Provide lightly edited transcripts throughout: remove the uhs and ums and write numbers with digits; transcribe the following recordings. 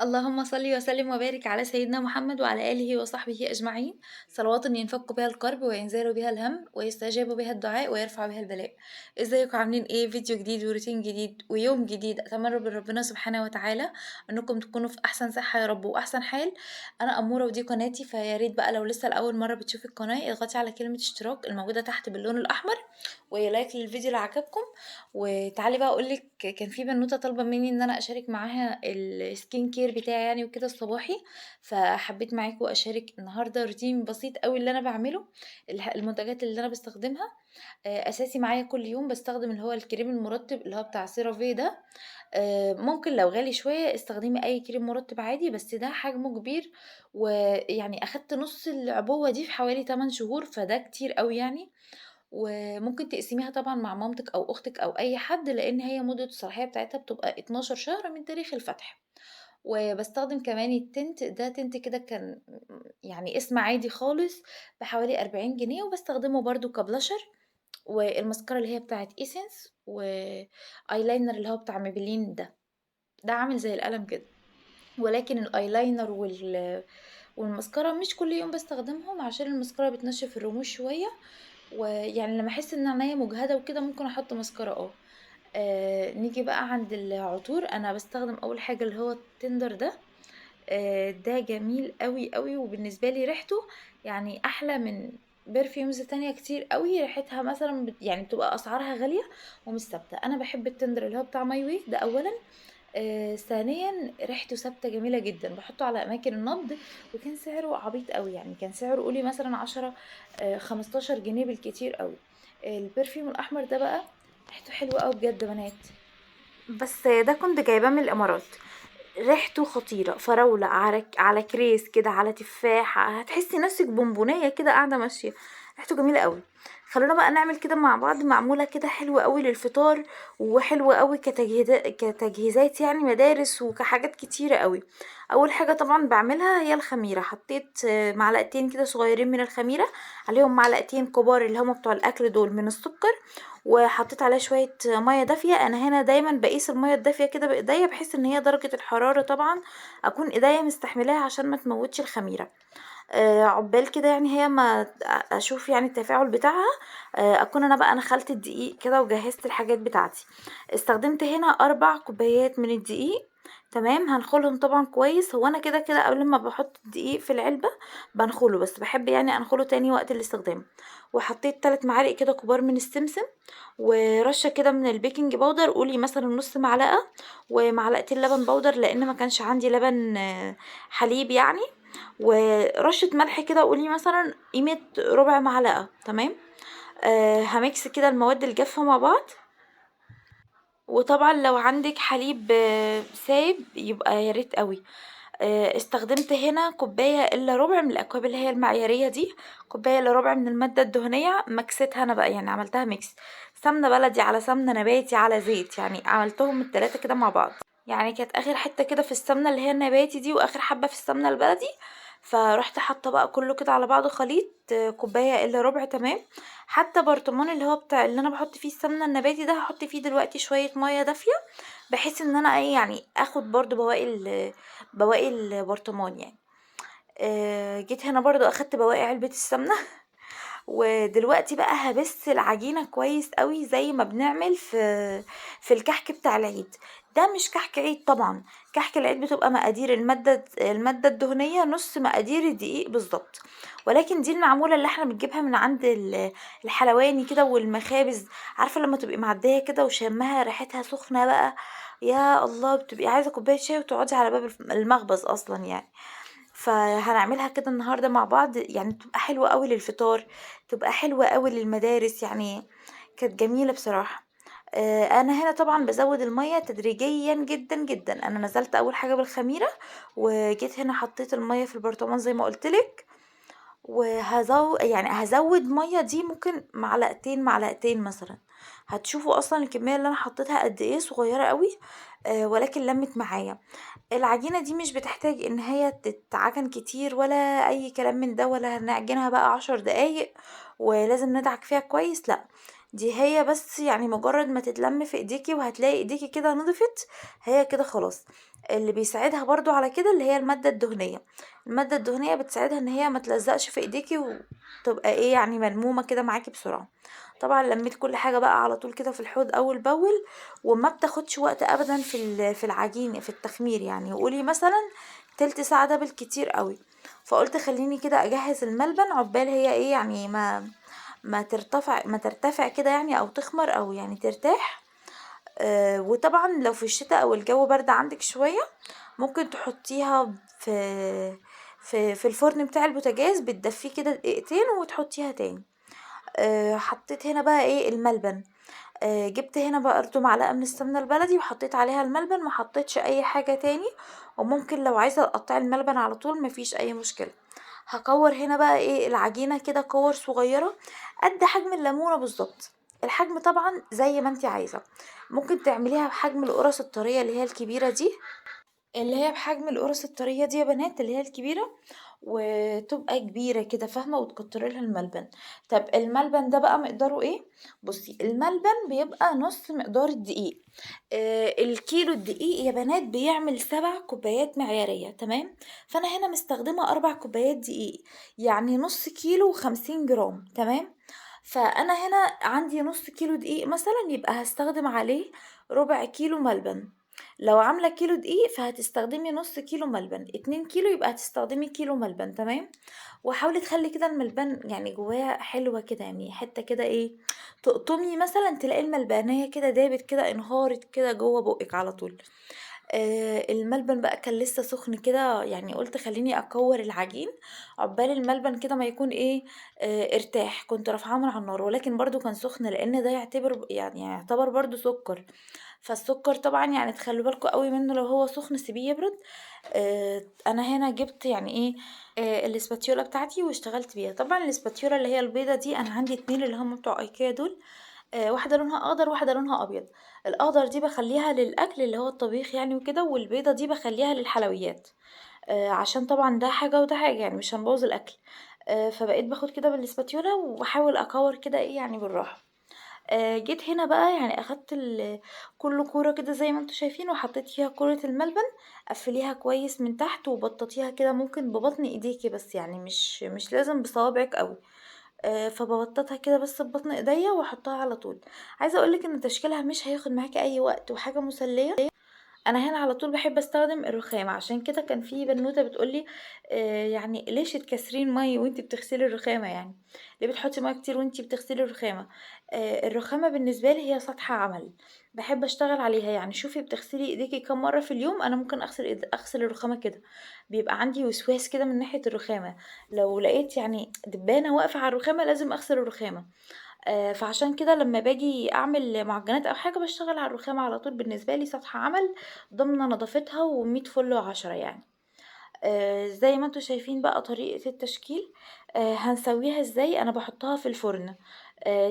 اللهم صل وسلم وبارك على سيدنا محمد وعلى آله وصحبه أجمعين. صلوات ينفك بها الكرب وينزال بها الهم ويستجاب بها الدعاء ويرفع بها البلاء. ازيكم عاملين ايه؟ فيديو جديد وروتين جديد ويوم جديد. اتمنى من ربنا سبحانه وتعالى انكم تكونوا في احسن صحة يا رب واحسن حال. انا اموره ودي قناتي، فيا ريت بقى لو لسه لاول مرة بتشوفي القناة اضغطي على كلمة اشتراك الموجودة تحت باللون الاحمر و like للفيديو لو عجبكم. وتعالي بقى اقولك، كان في بنوته طالبه مني ان انا اشارك معاها ال skin care بتاعي يعني وكده الصباحي، فحبيت معاكم اشارك النهارده روتين بسيط قوي اللي انا بعمله، المنتجات اللي انا بستخدمها. اساسي معايا كل يوم بستخدم اللي هو الكريم المرطب اللي هو بتاع CeraVe ده. ممكن لو غالي شوية استخدمي اي كريم مرطب عادي، بس ده حجمه كبير ويعني اخدت نص العبوه دي في حوالي 8 شهور، فده كتير قوي يعني. وممكن تقسميها طبعا مع مامتك او اختك او اي حد، لان هي مده الصلاحية بتاعتها بتبقى 12 شهر من تاريخ الفتح. وبستخدم كمان ال tint ده، tint كده كان يعني اسم عادي خالص بحوالي 40 جنيه، وبستخدمه برضو كبلاشر. والمسكرة اللي هي بتاعت Essence، وايلاينر اللي هو بتاع Maybelline ده، ده عامل زي القلم كده. ولكن الايلاينر والمسكرة مش كل يوم بستخدمهم عشان المسكرة بتنشف الرموش شوية، ويعني لما احس ان عينيا مجهدة وكده ممكن احط مسكرة. نيجي بقى عند العطور. انا بستخدم اول حاجة اللي هو ال Tender ده، ده جميل قوي قوي، وبالنسبة لي ريحته يعني احلى من perfumes تانية كتير قوي. ريحتها مثلا يعني بتبقى اسعارها غالية ومش ثابتة. انا بحب ال Tender اللي هو بتاع My Way ده اولا، ثانيا ريحته ثابتة جميلة جدا، بحطه على اماكن النبض. وكان سعره عبيط قوي، يعني كان سعره قولي مثلا 10، 15 جنيه بالكتير قوي. ال perfume الاحمر ده بقى ريحته حلوة قوي بجد يا بنات، بس ده كنت جايباه من الامارات. ريحته خطيرة، فراوله على كريس كده، على تفاح، هتحسي نفسك بونبونيه كده قاعدة ماشية. ريحته جميلة قوي. خلونا بقى نعمل كده مع بعض معمولة كده حلوة قوي للفطار، وحلوه قوي كتجهيزات يعني مدارس وكحاجات كتيرة قوي. اول حاجة طبعا بعملها هي الخميره. حطيت معلقتين كده صغيرين من الخميره، عليهم معلقتين كبار اللي هما بتوع الاكل دول من السكر، وحطيت عليها شوية مية دافيه. انا هنا دايما بقيس المية الدافيه كده بايديا، بحيث ان هي درجه الحرارة طبعا اكون ايديا مستحملاها عشان ما تموتش الخميره. عقبال كده يعني هي ما اشوف يعني التفاعل بتاعها، اكون انا بقى نخلت الدقيق كده وجهزت الحاجات بتاعتي. استخدمت هنا 4 كوبايات من الدقيق، تمام. هنخلهم طبعا كويس. هو انا كده كده قبل ما بحط الدقيق في العلبة بنخله، بس بحب يعني انخله تاني وقت الاستخدام. وحطيت 3 معالق كده كبار من السمسم، ورشه كده من ال baking powder، قولي مثلا نص معلقه، ومعلقتين لبن powder لان ما كانش عندي لبن، حليب يعني، ورشه ملح كده قولي مثلا قيمة ربع معلقه، تمام. ه mix كده المواد الجافه مع بعض. وطبعا لو عندك حليب، سايب يبقى يا ريت قوي. استخدمت هنا كوباية الا ربع من الاكواب اللي هي المعياريه دي، كوباية الا ربع من المادة الدهنية، مكستها انا بقى يعني عملتها mix، سمنه بلدي على سمنه نباتي على زيت، يعني عملتهم التلاتة كده مع بعض. يعني كانت اخر حتة كده في السمنة اللي هي النباتي دي، واخر حبه في السمنة البلدي، فروحت حاطه بقى كله كده على بعضه خليط، كوباية الا ربع، تمام. حتى برطمان اللي هو بتاع اللي انا بحط فيه السمنة النباتي ده هحط فيه دلوقتي شوية مية دافيه، بحيث ان انا ايه يعني اخد برضو بواقي البرطمان يعني. جيت هنا برضو اخدت بواقي علبة السمنة. ودلوقتي بقى هبس العجينة كويس قوي زي ما بنعمل في الكحك بتاع العيد. ده مش كحك عيد طبعا، كحك العيد بتبقى مقادير المادة الدهنية نص مقادير الدقيق بالظبط، ولكن دي المعمولة اللي احنا بنجيبها من عند الحلواني كده والمخابز. عارفة لما تبقي معدية كده وشمها ريحتها سخنة بقى، يا الله، بتبقي عايزة كوباية شاي وتقعدي على باب المخبز اصلا يعني. فهنعملها كده النهارده مع بعض، يعني بتبقى حلوة قوي للفطار، تبقى حلوة قوي للمدارس، يعني كانت جميلة بصراحة. انا هنا طبعا بزود المية تدريجيا جدا جدا. انا نزلت اول حاجة بالخميره، وجيت هنا حطيت المية في البرطمان زي ما قلتلك، يعني هزود مية دي ممكن معلقتين معلقتين مثلا، هتشوفوا اصلا الكمية اللي انا حطيتها قد ايه صغيرة قوي، ولكن لمت معايا. العجينة دي مش بتحتاج ان هي تتعجن كتير ولا اي كلام من ده، ولا هنعجنها بقى 10 دقايق ولازم ندعك فيها كويس، لا دي هي بس يعني مجرد ما تتلم في ايديكي وهتلاقي ايديكي كده نضفت، هي كده خلاص. اللي بيساعدها برضو على كده اللي هي المادة الدهنية، المادة الدهنية بتساعدها ان هي ما تلزقش في ايديكي وتبقى ايه يعني ملمومة كده معاكي بسرعة. طبعا لميت كل حاجة بقى على طول كده في الحوض اول باول، وما بتاخدش وقت ابدا في العجين في التخمير، يعني قولي مثلا تلت ساعة ده بالكتير قوي. فقلت خليني كده اجهز الملبن عقبال هي ايه يعني ما ترتفع كده يعني، او تخمر او يعني ترتاح. وطبعا لو في الشتاء او الجو برد عندك شوية ممكن تحطيها في الفرن بتاع البوتاجاز، بتدفيه كده دقيقتين وتحطيها تاني. حطيت هنا بقى ايه الملبن، جبت هنا بقى برضو معلقة من السمنة البلدي وحطيت عليها الملبن، ما حطيتش اي حاجة تاني. وممكن لو عايزة تقطعي الملبن على طول مفيش اي مشكلة. هكور هنا بقى ايه العجينة كده كور صغيرة قد حجم الليمونة بالظبط، الحجم طبعا زي ما انتي عايزة. ممكن تعمليها بحجم القرص الطرية اللي هي الكبيرة دي، اللي هي بحجم القرص الطرية دي يا بنات اللي هي الكبيرة، وتبقى كبيرة كده فاهمة، وتكتري لها الملبن. طب الملبن ده بقى مقداره ايه؟ بصي الملبن بيبقى نص مقدار الدقيق. الكيلو الدقيق يا بنات بيعمل 7 كوبايات معيارية، تمام؟ فانا هنا مستخدمة 4 كوبايات دقيق، يعني نص كيلو وخمسين جرام، تمام؟ فانا هنا عندي نص كيلو دقيق مثلا، يبقى هستخدم عليه ربع كيلو ملبن. لو عاملة كيلو دقيق فهتستخدمي نص كيلو ملبن، 2 كيلو يبقى هتستخدمي كيلو ملبن، تمام؟ وحاولي تخلي كده الملبن يعني جواها حلوة كده، يعني حتة كده ايه تقطمي مثلا تلاقي الملبنية كده دابت كده انهارت كده جوه بقك على طول. الملبن بقى كان لسه سخن كده، يعني قلت خليني اكور العجين عقبال الملبن كده ما يكون ايه، ارتاح. كنت رافعاه من على النار ولكن برضو كان سخن، لان ده يعتبر برضو سكر، فالسكر طبعا يعني تخلوا بالكم قوي منه، لو هو سخن سيبيه يبرد. انا هنا جبت يعني ايه، الاسباتيولا بتاعتي واشتغلت بيها. طبعا الاسباتيولا اللي هي البيضه دي انا عندي 2 اللي هم بتوع ايكيا دول، واحده لونها اخضر واحده لونها ابيض. الاخضر دي بخليها للاكل اللي هو الطبيخ يعني وكده، والبيضه دي بخليها للحلويات، عشان طبعا ده حاجه وده حاجه، يعني مش هنبوظ الاكل. فبقيت باخد كده بالاسباتيولا واحاول اكور كده ايه يعني بالراحه. جيت هنا بقى يعني اخدت كل كوره كده زي ما انتم شايفين، وحطيت فيها كوره الملبن، قفليها كويس من تحت وبططيها كده، ممكن ببطن ايديكي بس، يعني مش لازم بصوابعك قوي. فببططها كده بس ببطن ايديا واحطها على طول. عايزه اقولك ان تشكيلها مش هياخد معاكي اي وقت وحاجه مسليه. انا هنا على طول بحب استخدم الرخام، عشان كده كان في بنوته بتقولي، يعني ليش تكسرين مي وانتي بتغسلي الرخامه، يعني ليه بتحطي مي كتير وانتي بتغسلي الرخامه؟ الرخامه بالنسبه لي هي سطح عمل، بحب اشتغل عليها. يعني شوفي بتغسلي ايديكي كم مره في اليوم، انا ممكن اغسل الرخامه كده، بيبقى عندي وسواس كده من ناحيه الرخامه، لو لقيت يعني دبانه واقفه على الرخامه لازم اغسل الرخامه. فعشان كده لما باجي اعمل معجنات او حاجه بشتغل على الرخامه على طول، بالنسبه لي سطح عمل ضمن نظافتها ومية فل وعشرة يعني. زي ما انتم شايفين بقى طريقه التشكيل، هنسويها ازاي. انا بحطها في الفرن،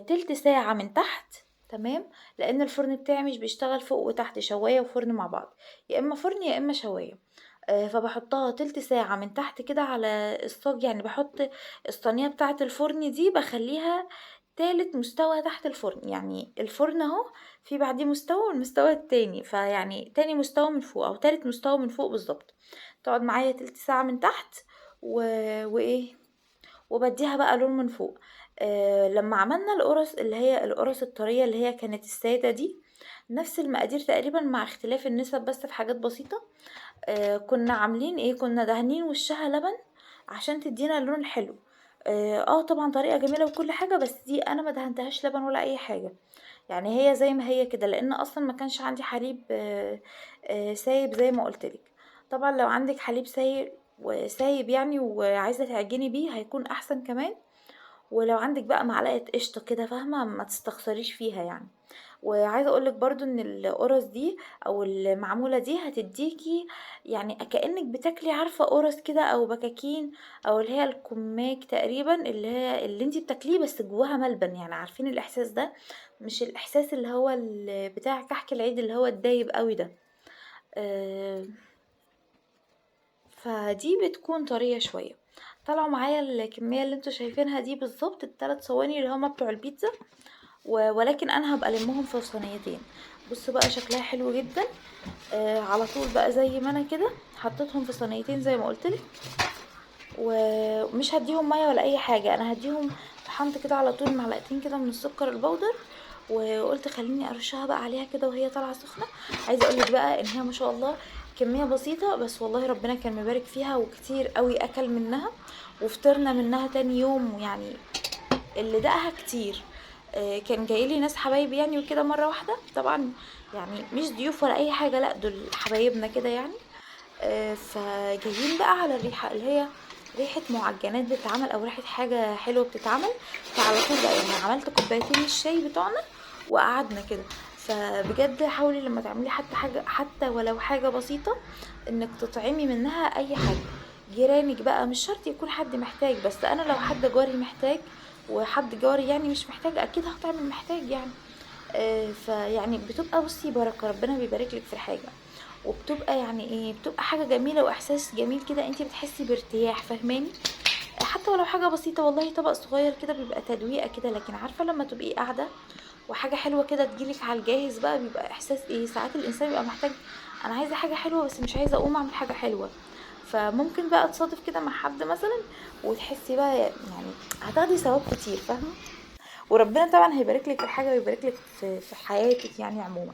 تلت ساعه من تحت، تمام؟ لان الفرن بتاعي مش بيشتغل فوق وتحت، شوايه وفرن مع بعض، يا اما فرن يا اما شوايه. فبحطها تلت ساعه من تحت كده على الصاج، يعني بحط الصينيه بتاعه الفرن دي بخليها تالت مستوى تحت الفرن، يعني الفرن اهو في بعديه مستوى والمستوى التاني، فيعني تاني مستوى من فوق او تالت مستوى من فوق بالظبط. تقعد معايا تلت ساعة من تحت وايه، وبديها بقى لون من فوق. لما عملنا القرص اللي هي القرص الطرية اللي هي كانت السادة دي، نفس المقادير تقريبا مع اختلاف النسب بس في حاجات بسيطة. كنا عاملين ايه، كنا دهنين وشها لبن عشان تدينا اللون الحلو. طبعا طريقة جميلة وكل حاجة، بس دي انا ما دهنتهاش لبن ولا اي حاجة، يعني هي زي ما هي كده، لان اصلا ما كانش عندي حليب، سايب زي ما قلتلك. طبعا لو عندك حليب سايب وسايب يعني وعايزة تعجني بيه هيكون احسن كمان. ولو عندك بقى معلقة قشطة كده فاهمة، ما تستخسريش فيها يعني. وعايزه اقولك برضو ان القرص دي او المعموله دي هتديكي يعني كانك بتاكلي، عارفه قرص كده او بكاكين او اللي هي الكماك تقريبا، اللي هي اللي انتي بتاكليه بس جواها ملبن، يعني عارفين الاحساس ده، مش الاحساس اللي هو بتاع كحك العيد اللي هو الدايب قوي ده. فدي بتكون طرية شوية. طلعوا معايا الكمية اللي انتوا شايفينها دي بالظبط، الثلاث صواني اللي هما بتوع البيتزا، ولكن انا هبقى المهم في صينيتين. بصوا بقى شكلها حلو جدا. على طول بقى زي ما انا كده حطيتهم في صينيتين زي ما قلتلك، ومش هديهم مية ولا اي حاجة، انا هديهم طحنت كده على طول معلقتين كده من السكر البودر، وقلت خليني ارشها بقى عليها كده وهي طالعه سخنة. عايزه اقولك بقى ان هي ما شاء الله كمية بسيطة، بس والله ربنا كان مبارك فيها، وكتير قوي اكل منها وفطرنا منها تاني يوم، يعني اللي دقها كتير. كان جايلي ناس حبايبي يعني وكده مرة واحدة، طبعا يعني مش ضيوف ولا اي حاجة، لا دول حبايبنا كده يعني. فجايين بقى على الريحة اللي هي ريحه معجنات بتتعمل او ريحه حاجة حلوة بتتعمل، فعلى طول بقى يعني عملت كوبايتين الشاي بتوعنا وقعدنا كده. فبجد حاولي لما تعملي حتى حاجة، حتى ولو حاجة بسيطة، انك تطعمي منها اي حاجة جيرانك بقى، مش شرط يكون حد محتاج، بس انا لو حد جاري محتاج وحد جاري يعني مش محتاج اكيد هطعم المحتاج يعني. فيعني بتبقى بصي بركة، ربنا بيبارك لك في الحاجة، وبتبقى يعني ايه، بتبقى حاجة جميلة واحساس جميل كده، انتي بتحسي بارتياح، فاهماني؟ حتى ولو حاجة بسيطة والله، طبق صغير كده بيبقى تدويقه كده، لكن عارفه لما تبقي قاعدة وحاجه حلوة كده تجيلك على الجاهز بقى، بيبقى احساس ايه. ساعات الانسان بيبقى محتاج، انا عايزه حاجة حلوة بس مش عايزه اقوم اعمل حاجة حلوة، فممكن بقى تصادف كده مع حد مثلا وتحسي بقى يعني هتاخدي ثواب كتير، فاهمه؟ وربنا طبعا هيبارك لك في الحاجة ويبارك لك في حياتك يعني عموما.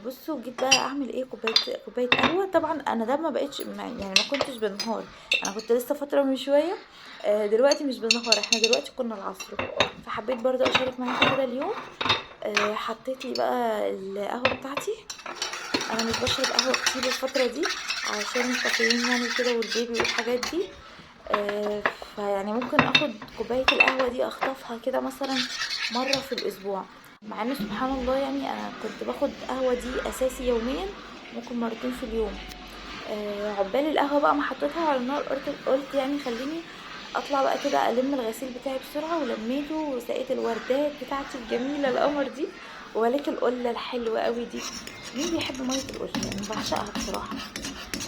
بصوا جيت بقى اعمل ايه، كوباية قهوة. طبعا انا ده ما بقتش يعني ما كنتش بالنهار، انا كنت لسه فترة من شوية، دلوقتي مش بالنهار، احنا دلوقتي كنا العصر، فحبيت برضو اشارك معاكم كده اليوم. حطيت لي بقى القهوة بتاعتي. انا مش بشرب قهوة كتير الفترة دي عشان الكافيين يعني كده والبيبي والحاجات دي، فيعني ممكن اخد كوباية القهوة دي اخطفها كده مثلا مرة في الاسبوع، مع ان سبحان الله يعني انا كنت باخد قهوة دي اساسي يوميا، ممكن مرتين في اليوم. عقبال القهوة بقى ما حطيتها على النار، قلت يعني خليني اطلع بقى كده الم الغسيل بتاعي بسرعة، ولميته وسقيت الوردات بتاعتي الجميلة القمر دي، ولكن القلة الحلوة قوي دي، مين بيحب مية القلة؟ يعني بعشقها بصراحة.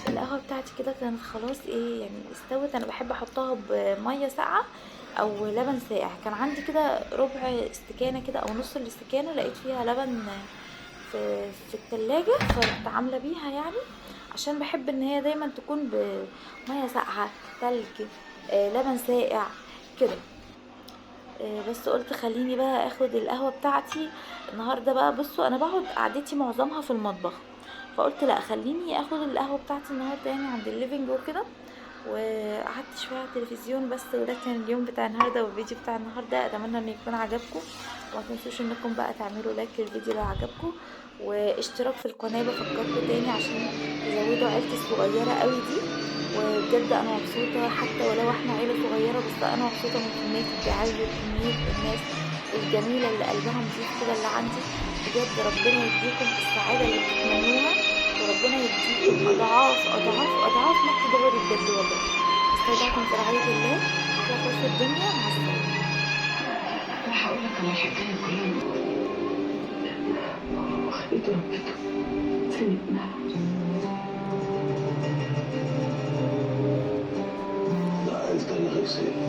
القهوة بتاعتي كده كانت خلاص ايه يعني استوت. انا بحب احطها بميه ساقعه او لبن ساقع، كان عندي كده ربع استكانه كده او نص الاستكانه، لقيت فيها لبن في التلاجة، فرحت عامله بيها يعني، عشان بحب ان هي دايما تكون بميه ساقعه، تلج، لبن ساقع كده. بس قلت خليني بقى اخد القهوة بتاعتي النهارده بقى. بصوا انا بقعد قعدتي معظمها في المطبخ، فقلت لا خليني اخد القهوة بتاعتي النهارده يعني عند ال living وكده، وقعدت شوية على التلفزيون بس. وده كان اليوم بتاع النهارده والفيديو بتاع النهارده، اتمنى ان يكون عجبكم، وما تنسوش انكم بقى تعملوا like للفيديو لو عجبكم، واشتراك في القناة بفكركم تاني عشان تزودوا عيلتي الصغيرة قوي دي. وبجد انا مبسوطة حتى ولو احنا عيله صغيرة، بس انا مبسوطة من كمية الدعاوي وكمية الناس الجميلة اللي قلبها نظيف كده اللي عندي. بجد ربنا يديكم السعادة اللي بتتمنوها، وربنا يديكم اضعاف اضعاف اضعاف ما بتدوري بجد والله. استودعكم في رعاية الله، احلى فرصة الدنيا، مع السلامة. راح اقول لك على الحكاية كلها وخليته ربته زي ابنها. ده عيلتي يا غسيل.